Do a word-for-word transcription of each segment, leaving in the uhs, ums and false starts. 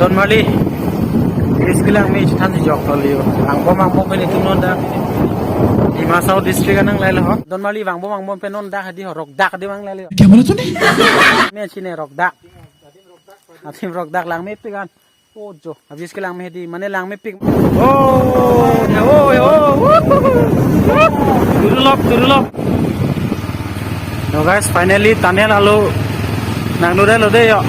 Don Marli, bridge kelang me chethan si jok tol yo. Vangbom vangbom pen itum non dak Dima Hasao district anang lelo ho. Don Marli, vangbom vangbom pen non dak hedi ho, rokdak di vang lelo. Kya bola tune? Me chine rokdak. Adim rokdak lang mepik an. Oh jo, bridge kelang me hedi, mane lang mepik. Oh, oh, oh. Turulok, turulok. No guys, finally tunnel alo nang nure lo de yo.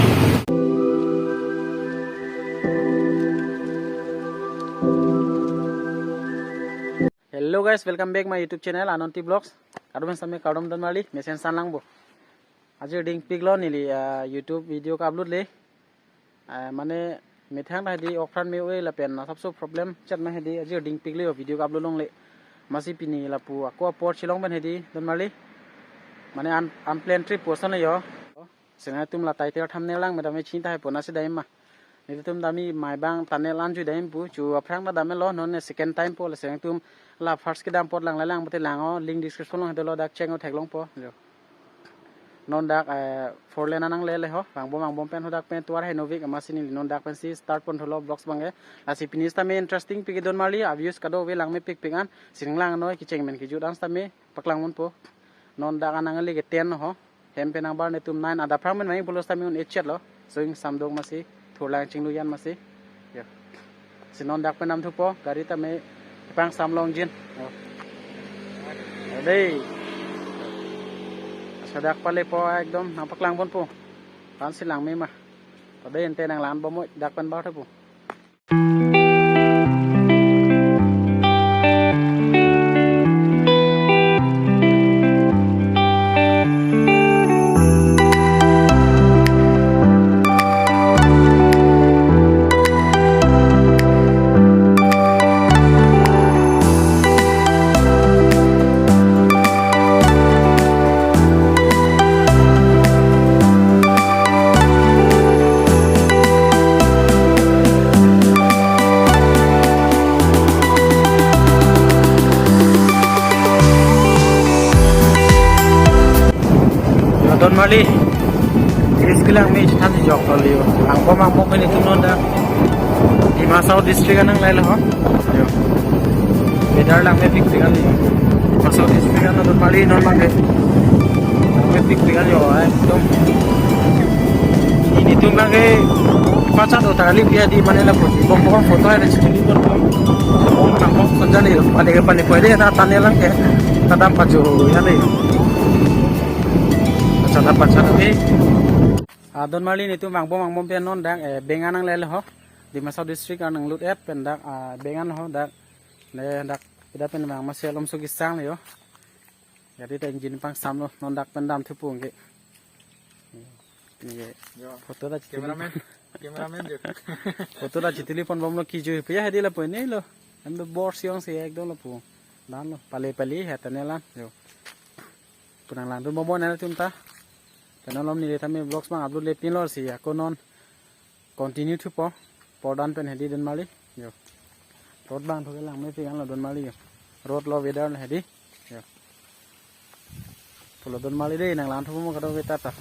Hello guys, welcome back my YouTube channel Ananti Vlogs. Kardom same, kardom Don Marli, mesen san langpo. Ajir dingpik lo neli, ah, YouTube video ka-upload le. Ah, mane methang ta hedi okpran me-oi lapen asapso problem chet ma hedi ajir dingpik le yo video ka-upload longle. Masi pini lapu ako apor chilong pen hedi Don Marli. Mane un-, unplanned trip puson yo. Sena tum la title thumbnail lang me dam me chinta hai pona si dam ma. Netum dam me Maibang tunnel anju dam pu, chu aphrang ta dam lo, non ne second time po, la sena tum la first kedam apot lang la lang pute lang o, link description along dolo, dak cheng o theklongpo. Jo. Non dak, eh, four lane anang lele ho, vangbom vangbom pen ho dak pen tovar hai novik ama sini non dak pen si start pon tholo vlogs bang ke. Lasi pini sitame interesting pik Don Marli, a-views kadokave lang mepik pik an, sining lang noi kecheng men kejut an sitame paklang monpo. Non dak anang le ke ten ho. Hem pen nang bar netum nine, adap aphrang pen main pulo sitame un-e chet lo. So ing samdok masi thurlang chinglu yan masi. Yo. Si non dak pen dam thupo, gari tame pang sam longjin. Yo. Dei. Asa dak pale po ekdom nang paklang ponpo. Pan si lang me ma. Tade ente nang lan bomoi dak pen bar thupo. Don Marli, bridge kelang me chethan si jok tol yo. Vangbom vangbom pen itum non dak Dima Hasao district anang lelo ho. Yo. Weather lang mepik pik an yo. Dima Hasao district an Don Marli non bang ke. Lang mepik pik an yo, ekdom. Netum bang ke pacha do tali pia di mane lapu. Bom bom photo hai chituli pon bom. Bom bom sonjan yo. Pade ke pani poi de na tunnel lang ke. Kadam pajo ya de. Pacha da pacha de. Ah, Don Marli netum vangbom vangbom pen non dak, eh, bank anang lelo ho. Dima Hasao district anang lut et pen dak, ah, bank an ho dak. Le dak pida pen vang masi alom so kesang le yo. Gari ta engine pang sam lo, non dak pen dam thupo ke. Ni ke. Yo. Photo ta chituli. Cameraman. Cameraman jo. Photo ta chituli pon bom lo kiju. Pia hedi lapu ne lo. Em do bor siong si ekdom lapu. Dan lo pale pale hai tunnel an. Yo. Pu nang lang dun bom bom netum ta. Tunnel alom neli tame vlogs bang upload le pin lo si ako non continue thupo. Pordan pen hedi Don Marli. Yo. Road bang thuke lang mepik an lo Don Marli yo. Road lo weather lo hedi. Yo. Pulo Don Marli de nang lan thupo mo kadokave ta ta.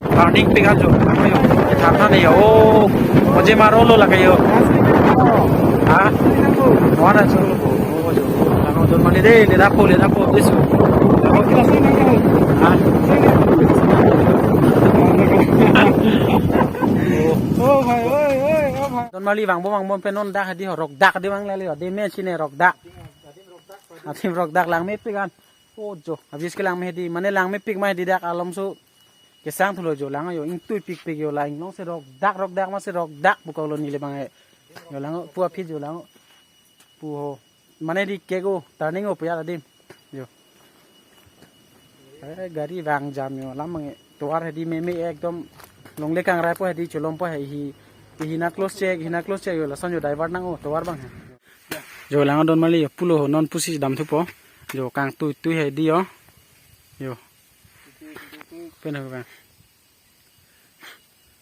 Turning pik an jo. Yo. Thana de yo. Oh. Mujhe maro lo lage yo. Ha? Wala cholo. Oh, jo. Ano Don Marli de, le dapo, le dapo, please. Ha? Oh, hai, oi, oi, oh, hai. Don Marli vangbom vangbom pen non dak hedi ho, rokdak di vang lele ho, di me chine rokdak. Adim rokdak lang mepik an. Oh, jo, habis ke lang me hedi, mane lang mepik ma hedi dak alom so kesang thulo jo lang yo, ingtui pik pik yo lang, long si rokdak, rokdak masi rokdak pu kolo neli bang e. Yo lang, pu aphi jo lang. Pu ho. Mane di kego, turning o pu ya adim. Yo. Eh, gari vang jam yo, lam bang e. Tovar hedi meme ekdom longle kangrai po hedi cholom po hei hi. Hi na close check, hi na close check yo, lason yo divert nang o, tovar bang he. Jo lang Don Marli yo, pulo ho, non pusi dam thupo. Jo kangtui tui hedi yo. Yo. Pen ho bang.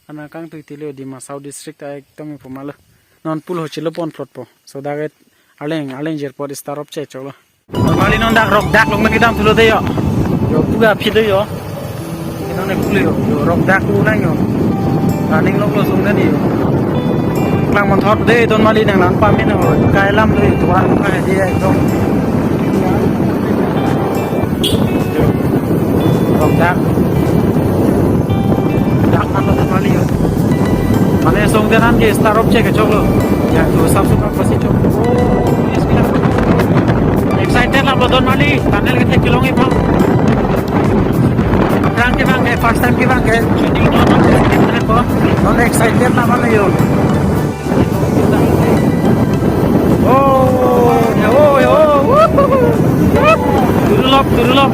Ana kangtui tile Dima Hasao district ta ekdom ipo ma lo. Non pulo chilo pon plot po. So dak et arleng, arleng jer pot start up chek chok lo. Don Marli non dak rokdak long lagi dam thulo de yo. Yo puga phi de yo. Inon ne pulo yo. Yo rokdak u nang yo. Running lok lo sung de yo. Ang monthor de Don Mali nanglang pame na ho. Kai lam de tuan ka de ekdom. Rok dak. Dak nang Don Mali ho. Mane song denan ke star up check choklo. Yang tu sab sab pasi chok. Oh, yes, kita. Excited lam lo Don Mali. Tunnel ke thek kelong ipho. Aphrang ke bang ke first time ke bang ke shooting lo. Non excited lam lo yo. Oh, oh, oh, oh. Turulok, turulok.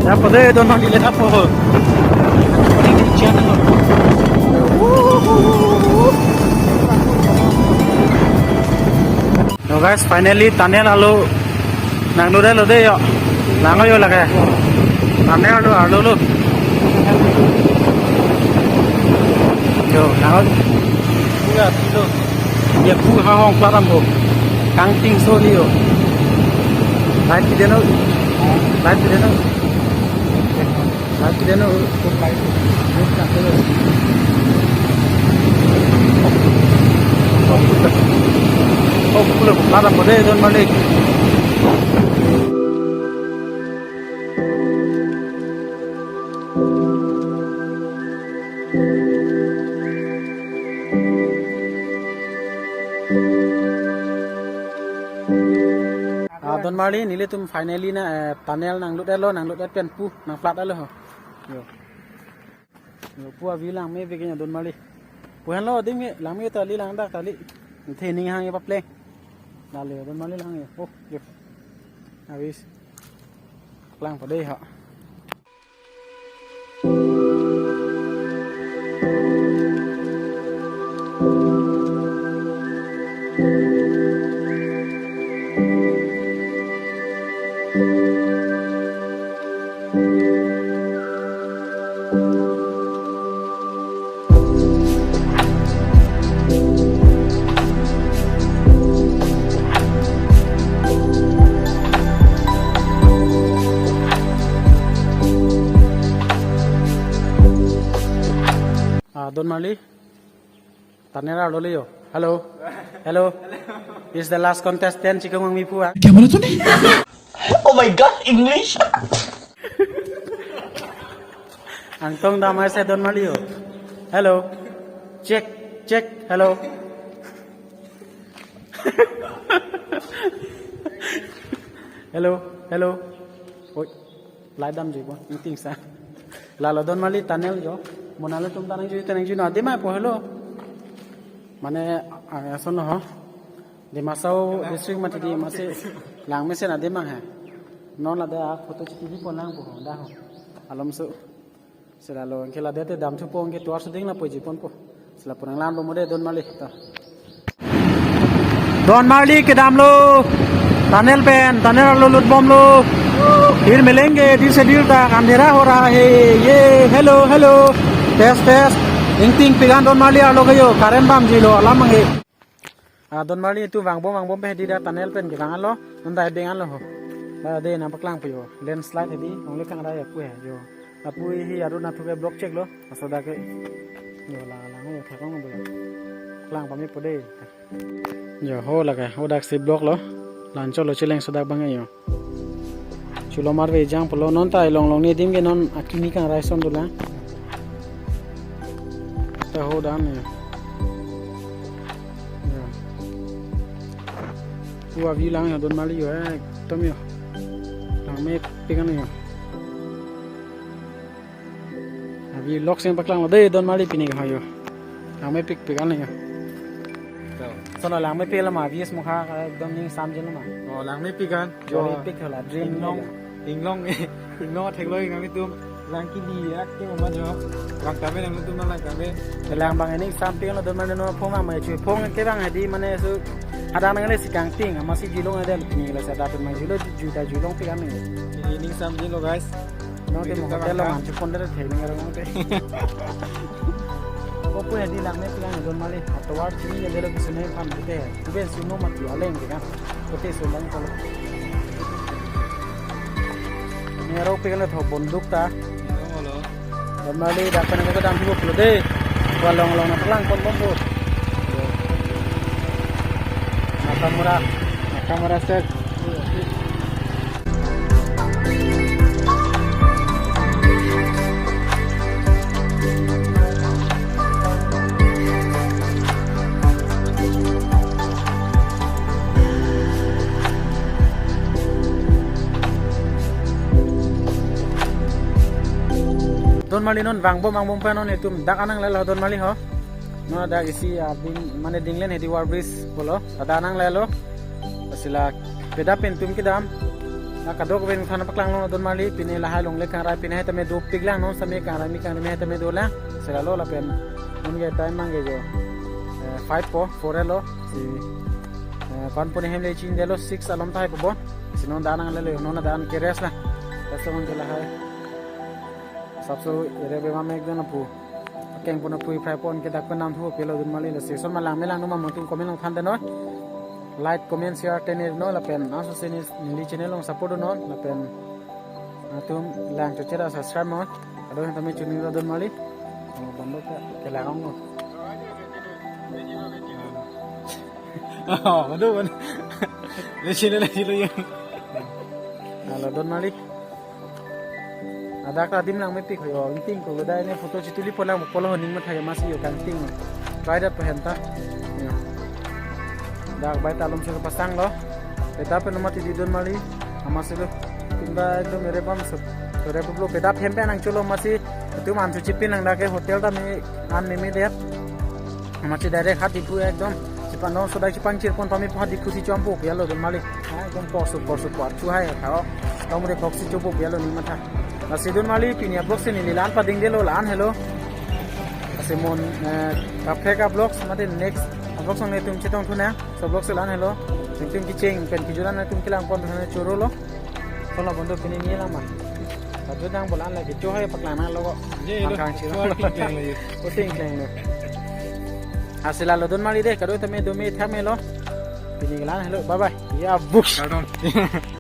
Ya, pade Don Mali le thapo. So guys, finally tunnel arlo nangdodetlo de yo. Langlo yo lake. Tunnel arlo arlo lo. Yo, langlo. Pura tilo. Ya pu ha hong pla dampo. Kangting so ni yo. Light pideno. Light pideno. Light pideno. Oh, pula, pula, pula, pula, Don Mali. Ah, Don Mali, nelitum finally na, eh, tunnel nanglut-etlo, nanglut-et pen pu, nangflat-etlo ho. Yo. Yo, pu a-view langme begin ya Don Mali. Pu henlo adim ke, langme ta li lang dak ta li. Nthe ning hang ya papleng. Dale Don Mali lang ya. Oh, yo. Awis. Lang pa dei ha. Ah, Don Mali. Tunnel arlo le yo. Hello. Hello. This is the last contestant, chikung ang mipu ah. Kya bola tune? Oh my God, English. Angtong damai se Don Mali yo. Hello. Check, check. Hello. Hello, hello. Oi. Light damjuipo, ingting sa. Lalo Don Mali tunnel yo. Mo nanglitum ta nangjui, ta nangjui non adim apo hello. Mane, ah, ason ho. Dima Hasao district mati di masi langmesen adim he. Non ladak photo chiti di pon lang po ho, dah ho. Alomso. Sila lo, anke ladak te damthupo, anke tovar shooting lapu-ji ponpo. Sila pu nanglangbom de Don Mali ta. Don Mali kedamlo. Tunnel pen, tunnel arlo lutbomlo. फिर मिलेंगे, धीरे से दिल तक अंधेरा हो रहा है। Ye, hello, hello. Test, test. Ingtingpik an Don Mali arlo ke yo, current damjuilo, alam abang ke. Ah, Don Mali itum vangbom vangbom pen hedi dak tunnel pen kevang anlo, non ta hedi anlo ho. Dak de nangpaklangpo yo. Landslide hedi, nongle kangrai apu he yo. Apu hi arun athu ke block cheklo, laso dak ke. Yo la la yo thakong bo yo. Klang pamepo de. Yo ho lake, ho dak si block lo. La-anchot lo cheleng so dak abang yo. Chulo marve jang pulo non ta ilong long ni adim ke non akimi kangrai ason dolang. Ta ho dan yo. Yo. Pu a-view lang yo Don Mali yo, eh, ekdom yo. Langmepik an yo. A-view lok seng paklanglo de Don Mali pini ke ho yo. Langmepikpik an yo. To. Sono langmepik lo ma, views mukha ekdom ning samjin lo ma. Oh, langmepik an. Yo, yo, pik la dream inglong, inglong, inglong theklong nanglitum. Lang kili ya, ke mama jo. Lang kame nanglitum lang kame. Lang abang ning samping lo Don Mali, non phone ma chu phone ke bang hedi mane su. Ada nang le si kangting, masi julong ada ni la sa dapat mang julo juta julongpik an ni. Ini samjin lo guys. No ke mo hotel lo man chu phone de the ni ngarong te. Opo hedi langmepik an Don Mali. Atovar chini ya de lo ke sene phan te. Kuben suno mati aleng ke kan. Kote sulang kalau. Aro pikan tho bonduk ta. Hello. Don Marli dak pen ko dam hibo pulo de. Wa long long na palang kon bom bo. Nakamura, Nakamura sir. Don Marli non vangbom vangbom pen non itum dak an nanglelo Don Marli ho. Non dak isi, ah, ding, mane dinglen hedi over bridge pulo. Ladak an nanglelo. Lasi la pedap pen itum kedam. La kadokave than paklanglo Don Marli, pine lahai longle kangrai, pine hai tame dopik lang, non same kangrai mi kangrai mi hai tame dolang. Lasi la lo lapen non ke time mang ke jo. Eh, five po, four lo. Si, eh, kon pune hem le ching delo six alom tahai po bon. Si non dak an nanglelo, non dak an ke rest lang. Rest mang ke lahai. Sapso ere be mame ekdom apu. Keng pon apui phai pon ke dak pen namthu pelo Don Marli, lasi son ma langme lang numa mo itum comment along than de noi. Like, comment, share, tene noi lapen aso seni neli channel along support non lapen itum lang chochera subscribe non. Ado yang tame chuning Don Marli. Oh, bando ke kelarong no. Oh, bando, bando. Neli channel lagi lo ya. Halo Don Marli. Ladak ta adim lang mepik ho, ingting ko kedai ne photo chituli polang polo ning matha ke masi yo kangting. Try that pahenta. Yo. Dak bai talom se pasang lo. Pedap pen mati di Don Marli. Amasi lo. Tunda ekdom ere bam sep. Ere bublo pedap hem pen nangcholo masi. Itum an chuchipin lang dak ke hotel ta me an me me det. Masi direct hat Diphu ekdom. Chipano sodai chipang chirpon pami hat Diphu si chompo pialo Don Marli. Ha, ekdom porsu porsu por chu hai ha. Tong re box si chopo pialo ni matha. Lasi Don Marli pini a-vlog si neli la-an pading delo la-an helo. Lasi mon, eh, kaprek a-vlog mate next a-vlog song netum chetong thunang. So vlog si la-an helo. Netum kicheng pen kijuran netum kelang pon thunang choro lo. Kono bondo pini ni lama. Kaju dang bolan lagi chu hai paklang nanglo ko. Ye, lo. Angkang chiro. Ko ting klang lagi. Ko ting klang lo. Lasi la lo Don Marli de, kado tame do me thame lo. Pini la-an helo. Bye bye. Ya bush. Pardon.